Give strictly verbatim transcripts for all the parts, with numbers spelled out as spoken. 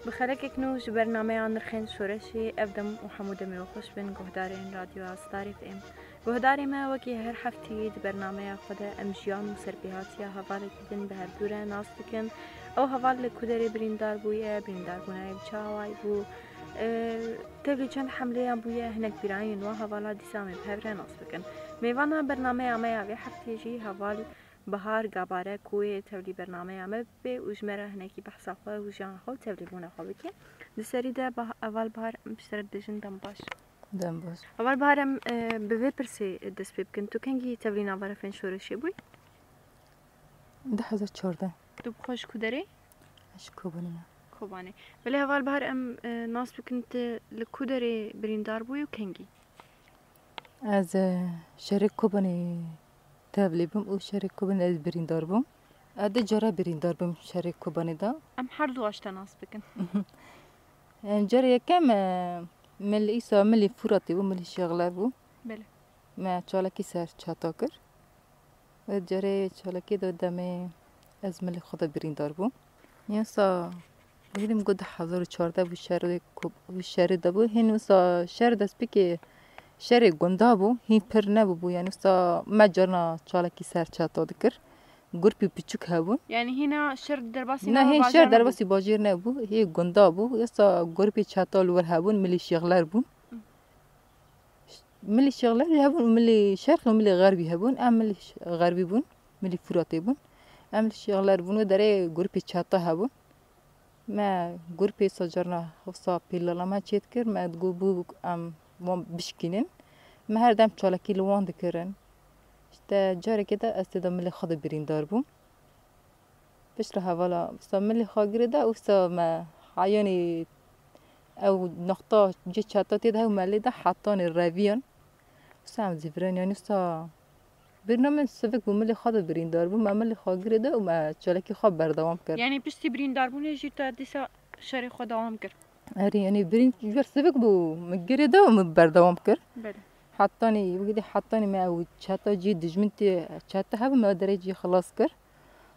Bi xelekek nû ji bernameya Nirxên Şoreşê ev dem û hemû demê we xweş bin guhdarên Radyoya Star F M. Guhdarê me, wekî her hefteyê di bernameya xwe de em jiyan û serpêhatiya hevalekî din bi hevdû re nas dikin. Ew heval li ku derê birîndar bûye, birîndarbûna wê bi çi awayî bû, e, tevlî çend hemleyan bûye, hinek bîranên wan hevala dîsa em ê bi hev re nas bikin. Mêvana bernameya me ya vê hefteyê jî heval Bahar Gabare ku yê tevlî bernameya me bibe û ji me re hinekî behsa xwe û jiyana xwe û tevlîbûna xwe bike. Di serî de Bah-, Heval Bahar, em ji te re dibêjin dem baş. Dem baş. Heval Bahar, em, e, bi vê pirsê dest pê bikin. Tu kengî tevlî nava Refên Şoreşê bûyî? Du hezar çardeh. Tu bi xwe ji ku derê? Ez ji Kobanê me. Kobanê. Belê Heval Bahar, em, e, nas bikin, tu li ku derê birîndar bûyî û kengî? Ez, e, şerê Kobanê tevlî bûm û şerê Kobanê ez birîndar bûm. Ez du cara birîndar bûm şerê Kobanê de. Em her du aşte nas bikin. Em carê yekem, e, milî îsa milî Furatê bû, milî Şêxler bû. Belê. Me çalakî ser çata kir. Û carê çalakî de demê ez milî xwe de birîndar bûm. Yasa bêrim got du hezar û çardeh bû şerê ku, bû şerê de bû. Hîn wisa şer dest pê kê şerê gunda bû. Hîn pir nebûbû. Yani wisa me carna çalakî ser çata dikir. Gurpî piçûk hebûn. Yani hîna şer derbasî Ne, hîn şer derbasî bajêr nebû. Hê gunda bû. Yasa gurpî çata li wir hebûn, milî Şêxler bûn. Milî Şêxler jî hebûn û milî Şerq û milî Xerbî hebûn. Em milî Ş-, Xerbî bûn, milî Furatê bûn. Em milî Şêxler bûn, wê derê grûpê çeta hebûn. Me grûpê sacarna wisa pêlala me çêdikir, me digot bû em wan bişkînin. Me her dem çalakî li wan dikirin. Îşte carekê de ez tê de milê xwe de birîndar bûm. Piştre hevala, wisa milê xwe girê de, wisa me heyanî ew noqta cê çeta tê de hew me lê de hetanî reviyan. Wisa em zîviran, yanî wisa birna min sivik bû, milê xwe de birîndar bû, me milê xwe girê de û me çalakî xwe berdewam kir. Yani piştî birîndarbûnê jî te dîsa şerê xwe dewam kir? Erê, yanî birîn ji ber sivik bû, min girê de û min berdewam kir. Belê. Hetanî, wekî dî hetanî me ew çeta cî dijmin tê, çeta hebû me derê cî xilas kir.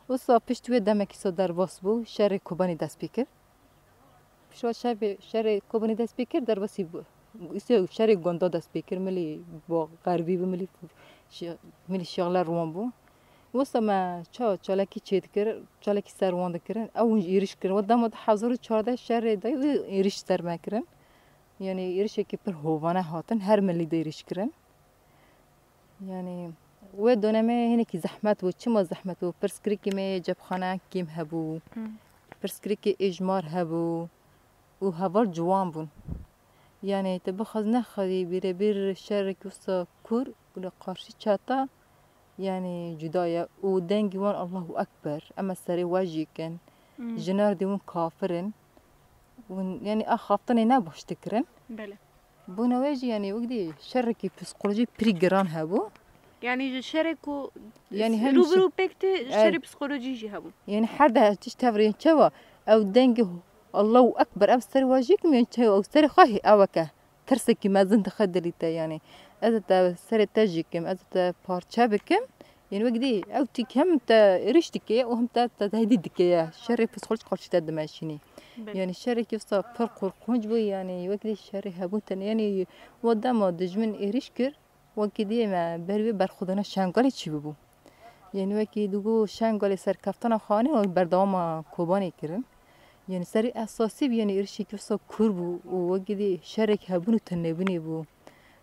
Wisa pişt wê demekî sa derbas bû, şerê Kobanê dest pê kir. Pişt wa şevê, şerê Kobanê dest pê kir, derbasî bû. Îsê şerê gonda dest pê kir, milî bo xerbî bû, milî şi-, milî şixler wan bû. Wisa me ça-, çalakî çêdikir, çalakî ser wan dikirin. Ew hûn jî êrîş kirin. Wa dema du hezar û çardeh şerê de wî êrîş ser me kirin. Yanî êrişekî pir hovane hatin, her milî de êrîş kirin. Yanî wê donemê hinekî zehmet bû. Çima zehmet bû? Pirsgirêkê me yê cepxaneyan kêm hebû. Hmm. Pirsgirêkê êjmar hebû. Û heval ciwan bûn. Yanî te bixwaz nexwazî birebir şerek wisa kûr û li qarşî çeta, yanî cuda ye. Û dengî wan Allahu Ekber, em ê serê we jî kin. Hmm. Ji nerdê hûn kafir in. Hûn, yanî axaftinê ne baş dikirin. Belê. Bona wê jî, yanî wekî dî şerekî psîkolojî pirî giran hebû. Yanî ji şerê ku Yanî hem rû bi rû pêk tê, Evet. şerê psîkolojî jî hebû. Yanî her de tişt tev re yên çawa, ew dengê Allahu Ekber, ev ser we jî kim, yanî çawa, ew serê xwe hê, ew eke tirsekî mezin dixe dilî te, yanî ez ê te serê te jî kim, ez ê te parçe bikim. Yanî wekî dî ew tîk hem te êrîş dike û hem te, te tehdît dike ye. Şerê psîkolojîk qarşî te dimeşînî. Belê. Yanî şerekî wisa pir qorqunc bû, yanî wekî dî şerê hebû tene, yanî wa dema dijmin êrîş kir, wekî dî me ber wê berxwedana Şengalê çi bibû. Yanî wekî digo Şengalê serkeftina xanê û berdewama Kobanê kirin. Yanî serî esasî bû, yanî êrişekî wisa kûr bû û wekî dî şerek hebûn û tunebûnê bû.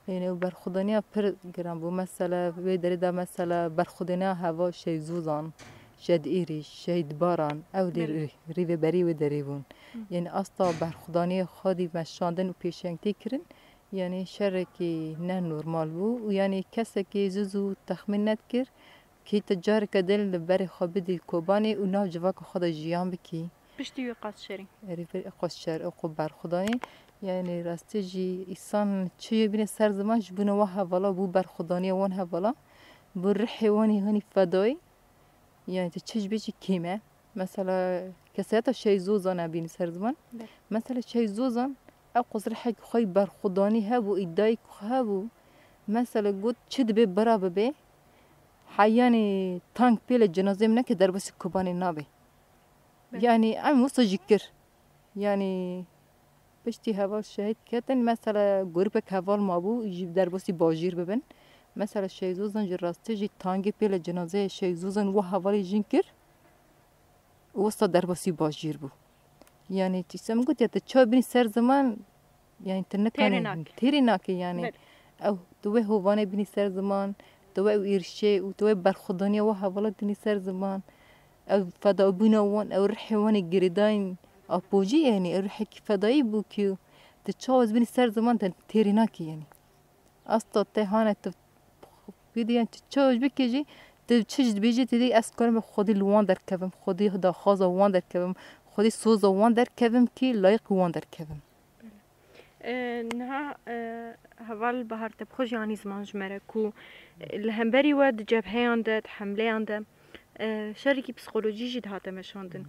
Yanî ew berxwedaniya pir giran bû. Mesela, wê derê de mesela berxwedaniya heval Şeyzozan, Jed Êrîş, Şehîd Baran, ew dê Belê. rê-, rêveberî wê derê bûn. Hı. Yanî asta berxwedaniyê xwedî meşandin û pêşengtî kirin. Yanî şerekî ne normal bû û yanî kesekî zû zû texmîn nedikir. Kî tu careke din li berê xwe bidî Kobanê û nav civaka xwe de jiyan bikî. Piştî wî qas şerî. Erê, vê qas şer, ew qo berxwedanî. Yanî rastî jî îsan çi yê bîne ser ziman ji bûna wa hevala bû berxwedaniya wan hevala. Bû rihê wan ê hanî fedayî. Yanî tu çi ji bê jî kêm e. Mesela kesayeta Şeyzozan e bîne ser ziman. Be. Mesela Şeyzozan ew qas rihek xwe berxwedanî hebû, îdayek xwe hebû. Mesela got çi dibe bira bibe. Heyanî tank pêle cenazê min neke derbasî Kobanê nabe. Be. Yanî em wisa jî kir. Yanî piştî heval şehîd ketin, mesela grûpek heval mabû, ji derbasî bajêr bibin. Mesela Şehîd Zozan ji rastî jî tangê pêle cenazeyê Şehîd Zozan û hevalê jin kir û wisa derbasî bajêr bû. Yanî tîsem gotiye, tu çawa bînî ser ziman, yanî tu nikanî Têrê nake. Têrê nake yanî. Belê. Ew tu wê hovanê bînî ser ziman, tu wê ew êrişê û tu wê berxwedaniya wê hevala bînî ser ziman. Ew fedabûna wan, ew rihê wan ê girêdayîn apojî, yanî ew rihekî fedayî bû ku tu çawa bînî ser ziman, te têrê nake yanî. Asta te hane tu bidî, yanî tu çawa bikê jî, tu çi jî dibêjî, tu dî ez karim bi xwedî li wan derkevim, xwedî daxwaza wan derkevim, xwedî soza wan derkevim kî layiq wan derkevim. E, niha, e, heval Bahar, te bi xwe jî anî ziman ji me re ku, e, li hemberî we di cebheyan de, di hemleyan de, e, şerekî psîkolojî jî dihate meşandin.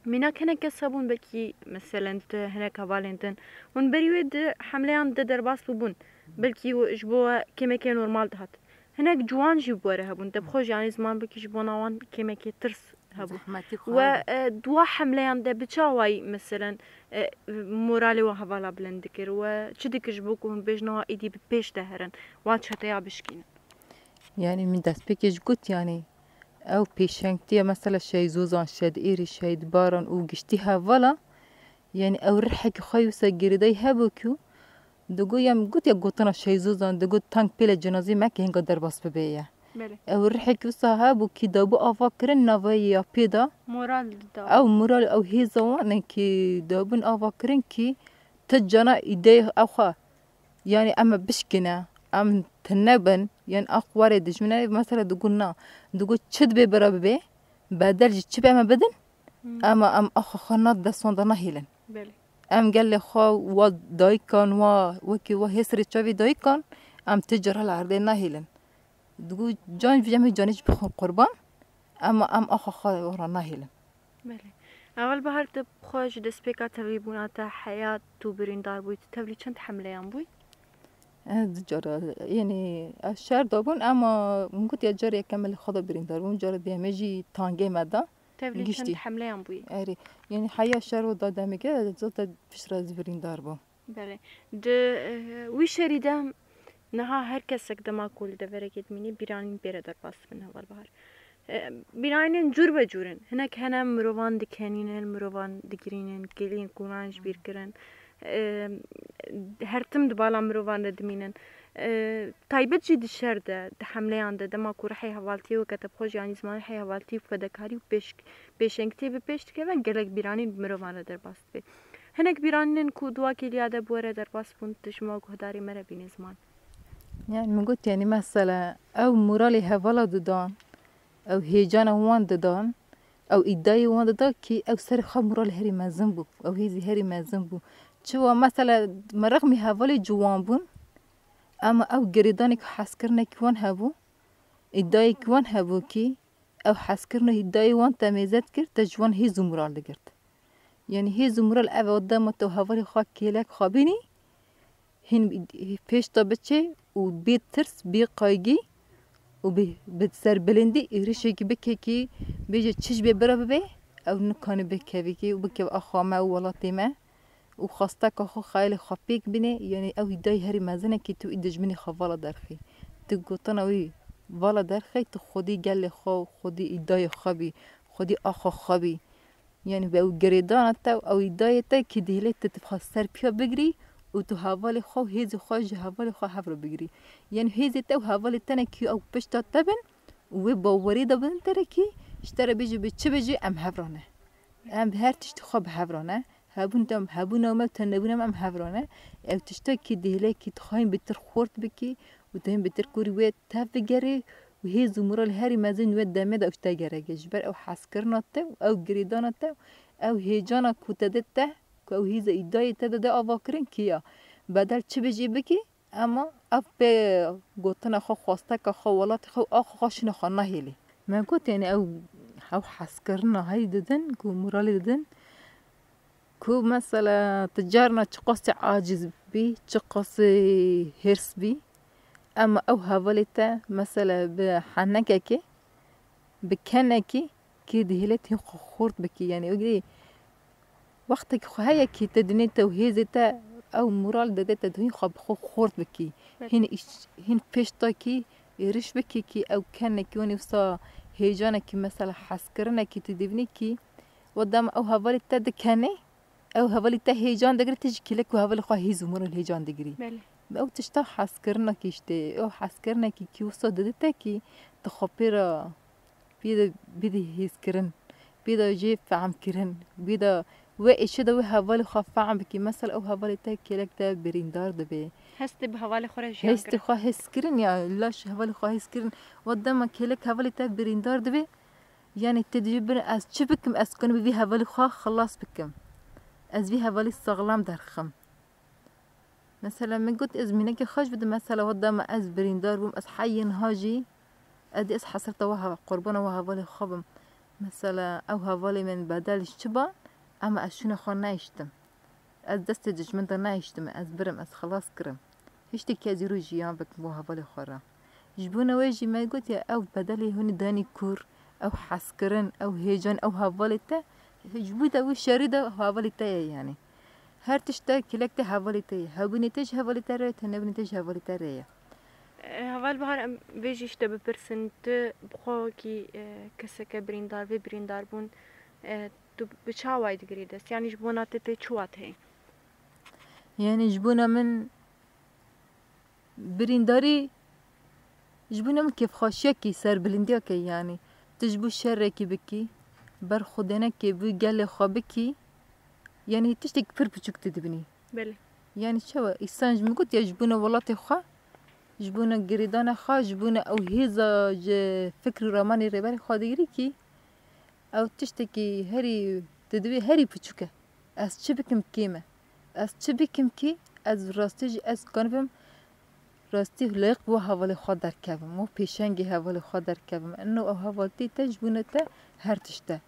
Mînak hinek kes hebûn, belkî meselen di hinek hevalên din, hûn berî wê di hemleyan de derbas bûbûn, belkî ji bo we kêmeke normal dihat. Hinek ciwan jî bi we re hebûn, te bi xwe jî anî ziman, belkî ji bona wan kêmeke tirs hebû. Zehmetî xwe We, hebû. E, di wa hemleyan de bi çi awayî, meselen, e, moralê we hevala bilind dikir? We çi dikir ji bo ku hûn bêjin, ha êdî bi pêş de herin, wan çeteya bişkînin? Yanî min destpêkê ji got, yanî ew pêşengtiya mesela Şehîd Zozan, Şehîd Êrî, Şehîd Baran û giştî hevala, yanî ew rihekî xwe wisa girêdayî hebû ku digot, ya min got ya gotina Şehîd Zozan, digot tang pêle cenazê me ki hinga derbas bibe ye. Belê. Ew rihekî wisa hebû ki dabû ava kirin navayê ya pê de. Moral dida. Ew moral, ew hêza wan e ki dabûn ava kirin ki ti cana îdeyê ew xwe, yanî em ê bişkine, em tune bin, yanî ax warê dijmine, mesela digot na, digot çi dibe bira bibe, bedel jî çi be em ê bidin, Hmm. em ê em axa xwe na destan de nahêlin. Belê. Em gelê xwe wa dayikan, wa wekî wa hêsirê çavê dayikan, em ti cara li erdê nahêlin. Digot can vî em ê canê jî bixin qurban, em ê em axa xwe wa re nahêlin. Belê. Heval Bahar, te bi xwe ji destpêka tevlîbûna te heya tu birîndar bûyî, tu tevlî çend hemleyan bûyî? Ez du cara, yanî ez şer de bûn, ema min got ya carê yekem li xwe de birîndar bûm, cara duyemê jî tangê me da. Tevlî çend Giştî. hemleyan bûyî? Erê, yanî heya şer û da demeke, zaten piştre ez birîndar bûm. Belê. Di, eh, wî şerî de niha her kesek dema ku li deverekê dimîne, bîranîn pê re derbas dibin, Heval Bahar. Eh, bîranîn cûr be cûr in. Hinek hene mirovan dikenînin, mirovan digirînin, kêliyên kûnan ji bîr kirin. Eh, her tim di bala mirovan de dimînin. Eh, taybet jî di şer de, di hemleyan de, dema ku rihê hevaltiyê weke te bi xwe jî anî ziman, rihê hevaltî û fedekarî û pêş-, pêşengtiyê bi pêş dikeve, gelek bîranîn bi mirovan re derbas dibe. Hinek bîranîn ku di wa kêliya de bi we re derbas bûn, tu ji me guhdarê me re bîne ziman. Yani min got, yani mesela ew moralê hevala didan, ew hêcana wan didan, ew îdayê wan dida ki ew serê xwe moralê herî mezin bû, ew hêzî herî mezin bû. Çiwa mesela me rexmî hevalê ciwan bûn, ema ew girêdanê ku hezkirinekî wan hebû, îdayekî wan hebû ki ew hezkirin û îdayê wan te mêze dikir, te ji wan hêz û moral digirt. Yanî hêz û moral ev e, dema tu hevalê xwe kêlek xwe bînî, hîn pêş te biçe û bê tirs, bê qaygî û bi, bi serbilindî êrişekî bike kî bêje çi ji bê bira bibe, ew nikane bikeve kî û bikeve axa me û welatê me û xwesteka xwe, xeyalê xwe pêk bîne, yanî ew îdayê herî mezin e kî tu wî dijminê xwe vala derxî. Tu gotina wî vala derxî, tu xwedî gelê xwe û xwedî îdayê xwe bî, xwedî axa xwe bî. Yanî bi ew girêdana te û ew îdayê te kî dihêlê tu dixwaz ser piya bigirî û tu hevalê xwe û hêzê xwe ji hevalê xwe hev re bigirî. Yanî hêzê te û hevalê te ne kî ew pişta te bin û wê bawerî de bin te re kî ji te re bêje bê çi be jî em hev re ne. Em her tiştî xwe bi hev re ne. Hebûn te, hebûna me û tenebûna me em hev re ne. Ew tiştekî dihêlê kî dixwayîn bêtir xurt bikî û tu hîn bêtir kurî wê tev bigerî û hêz û moral herî mezin wê demê de ew ji te gerek e. Ji ber ew hezkirina te û ew girêdana te û ew hêcana ku te de te, ku ew hêza îdayê te de de avakirin kî ya. Bedel çi be jî bikî, ema ev pê gotina xwe, xwesteka xwe, welatê xwe û axa xwe şîna xwe nahêlî. Me got, yani ew, ew hezkirina heyî didin, ku moralê didin, ku mesela tu carna çiqasî aciz bî, çiqasî hêrs bî, ema ew hevalê te mesela bi henekekê, bi kenekî kî dihêlê tê xwe xurt bikî, yani wekî Wextekî xwe heye kî te dinê te û hêzê te ew moral dide te hîn xwe bi xwe xort bikî. Hîn îş-, hîn pêş ta kî êriş bikî kî ew kenekî wanî wisa hêcanekî mesela hezkirinekî tu dibînî kî we dema ew hevalê te dikenê, ew hevalê te hêcan digirî, tu jî kêlek û hevalê xwe hêz û moral hêcan digirî. Belê. Ew tişta hezkirinekî işte, ew hezkirinekî kî wisa dide te kî tu xwe pê re Bê de, bê de hêzkirin, bê de jê fehmkirin, bê de we êşe de wê hevalê xwe fehm bikî. Mesela ew hevalê te kêlek te birîndar dibe. Hestê bi hevalê xwe re jiyan Hestê kirin. Xwe hêzkirin ya, laş hevalê xwe hêzkirin. Wa dema kêlek hevalê te birîndar dibe, yani te dibê bin ez çi bikim, ez kanim vî hevalê xwe xilas bikim. Ez vî hevalê saxlam derxim. Mesela min got ez mînekê xwe ji bidim, mesela wa dema ez birîndar bûm, ez heyê niha jî ez dê ez hesreta wa heva, qurbana wa hevalê xwe bim. Mesela ew hevalê min bedel ji çi ba, ema ez şûna xwe nehiştim. Ez destê dijmin de nehiştim, ez birim, ez xilas kirim. Hiştê kê ez îro jiyan bikim bo hevalê xwe re. Ji bona wê jî me gotiye ew bedelê hûnî danî kûr, ew hezkirin, ew hêcan, ew hevalê te, ji bo de wî şerî de hevalê te ye yani. Her tişt te kêlek te hevalê te ye. Hebûnê te ji hevalê te re ye, te nebûnê te ji hevalê te re ye. E, Heval Bahar, em vê jî ji te bipirsin, tu bi xwe wekî, e, keseke birîndar, vê birîndar bûn, e, tu bi çawayî digirî dest? Yanî ji bona te tê çi wat heye? Yani ji bona min birîndarî, ji bona min kêfxweşiyekî, serbilindiyekê yani. Tu ji bo şerekî bikî, berxwedênekê bo gelê xwe bikî, yani tiştekî pir piçûk tu dibînî. Belê. Yani çawa? Îsan ji min got ya ji bona welatê xwe, ji bona girêdana xwe, ji bona ew hêza ji fikr û ramanê rêberê xwe digirî kî, ew tiştekî herî, tu dibî herî piçûk e. Ez çi bikim kêm e? Ez çi bikim kî ez rastî jî ez kanibim rastî layiq bo hevalê xwe derkevim, bo pêşengê hevalê xwe derkevim. Ino ew hevaltî te ji bona te her tişt e.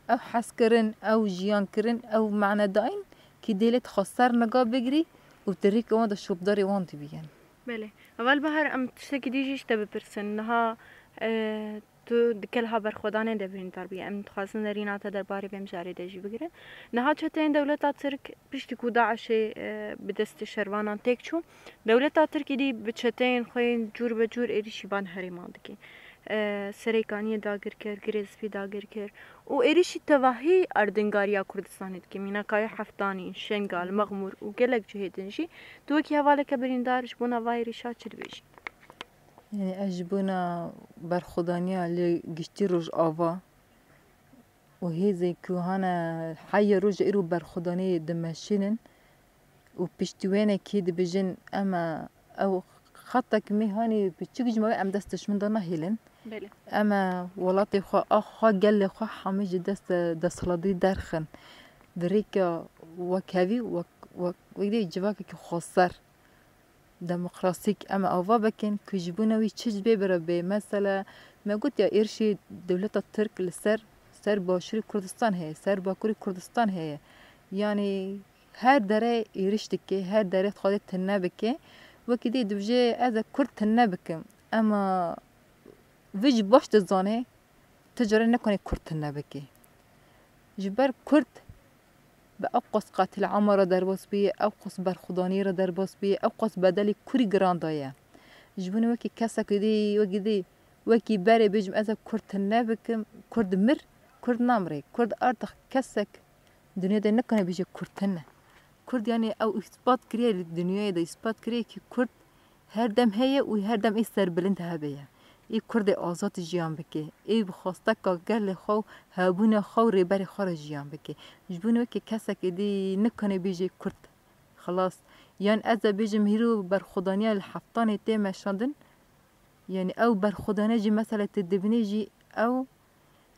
Ew hezkirin, ew jiyankirin, ew manedayîn kî dêlê xwe ser niga bigirî û tu rêkê wan de şopdarê wan dibî yani. Belê. Heval Bahar, em tiştekî dî jî ji te bipirsin. Niha, e, tu di kelha berxwedanê de birîndar bûyî. Em dixwazin derîna te derbarê vê mijarê de jî bigirin. Niha çeteyên dewleta Tirk piştî ku DAIŞê, e, bi destê şervanan têk çû, dewleta Tirk êdî bi çeteyên xwe yên cûr be cûr êrîşî van herêman dike. E, Serêkaniyê dagir kir, Girê Spî dagir kir û êrîşî tevahî erdingariya Kurdistanê dike. Mînakayê Heftanî, Şengal, Mexmûr û gelek cihê din jî. Tu wekî hevaleke birîndar ji bona va êrîşa çi dibêjî? Yani ez ji bona berxwedaniya li giştî Rojava û hêzên ku hane heya roja îro berxwedaniyê dimeşînin û piştî wênekê dibêjin, em e, ew xetek me hanî piçûk ji me em dest dijmin de nehêlin. Belê. Em e welatê xwe, axa xwe, gelê xwe hemî ji dest desthilatî derxin. Di rêka wekhevî, wek, wek, wek dê civakekî xweser, demokrasîk em ava bikin ku ji bona wî çi ji bê bira bê. Mesela me got ya êrişî dewleta Tirk li ser, ser Başûrê Kurdistan heye, ser Bakurê Kurdistan heye. Yanî her dere êriş dike, her dere dixwaze tune bike. Wekî dê dibêje ez ê Kurd tune bikim. Ema vê jî baş dizane, tu carê nekane Kurd tune bike. Ji ber Kurd bi ew qas qetilama re derbas bûye, ew qas berxwedaniyê re derbas bûye, ew qas bedelê kurî giran daye. Ji bo wekî kesek dî, wekî dî, wekî berê bêjim ez ê Kurd tune bikim, Kurd mir, Kurd namire. Kurd artık kesek dinyê de nikane bêje Kurd tune. Kurd yani ew îspat kiriye li dinyayê de, îspat kiriye ki Kurd her dem heye û her dem ê serbilind hebe ye. Ê Kurdê azad jiyan bike, ê bi xwesteka gelê xwe û hebûna xwe û rêberê xwe re jiyan bike. Ji bo wekî kesek êdî nikane bêje Kurd. Xilas. Yan ez ê bêjim hîro berxwedaniya li Heftanê tê meşandin. Yani ew berxwedane jî mesela tê dibînê jî ew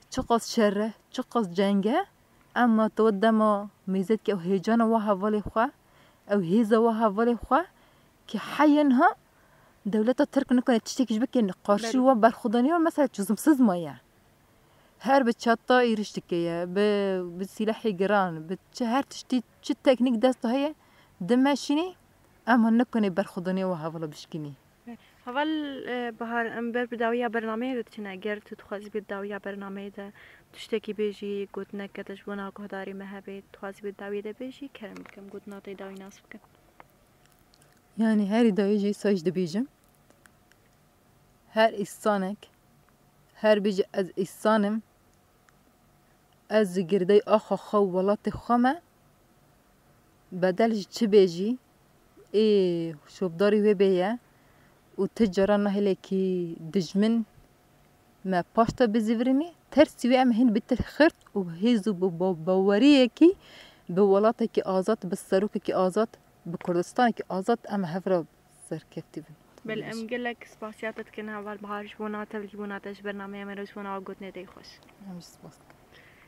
çiqas şer e, çiqas ceng e, ema tu dema mêze dikî ew hêcana wa hevalê xwe, ew hêza wa hevalê xwe, ki heya niha dewleta Tirk nikane tiştekî ji bike qarşî Belê. Wa berxwedaniya mesela çözümsiz maye. Her bi çata êriş dike ye, bi, bi sîlehê giran, bi çi her tiştî, çi teknîk dest de heye, dimeşînî, ema nikane berxwedaniya wa hevala bişkînî. Heval, e, Bahar, em ber bi dawiya bernameyê de diçine. Ger tu dixwazî bi dawiya bernameyê de Tiştekî bêjî, gotineke te ji bona guhdarî me hebe, dixwazî bi dawî de bêjî, kerem bikim, gotina te dawî nas bikim. Yanî herî dawî jî wisa jî dibêjim. Her îsanek, her bêje ez îsan im, ez ji girdeyê axa xwe û welatê xwe me, bedel ji çi bê jî, ê şopdarî wê bê ye û ti cara nahêlekî dijmin me paş te bizivirînî, tersî wê em hîn bitir xirt û hêz û bi ba-, baweriyekî bi welatekî azad, bi serokekî azad, bi Kurdistanekî azad em hev re serkeftî bin. Belê, em gelek spasiya te dikin heval Bahar ji bona te, ji bona te ji bernameya me re, ji bona ew gotinê te yê xweş. Em jî spas dikin.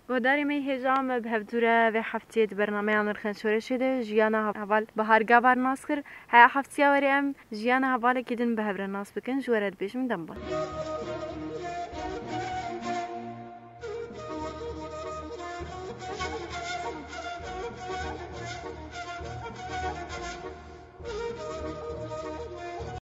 Guhdarê me yê hêja, me bi hevdû re vê heftiyê di bernameya Nirxên Şoreşê de jiyana heval Bahar Gavar nas kir. Heya heftiya werê em jiyana hevalekî din bi hev re nas bikin, ji we re dibêjim dem baş.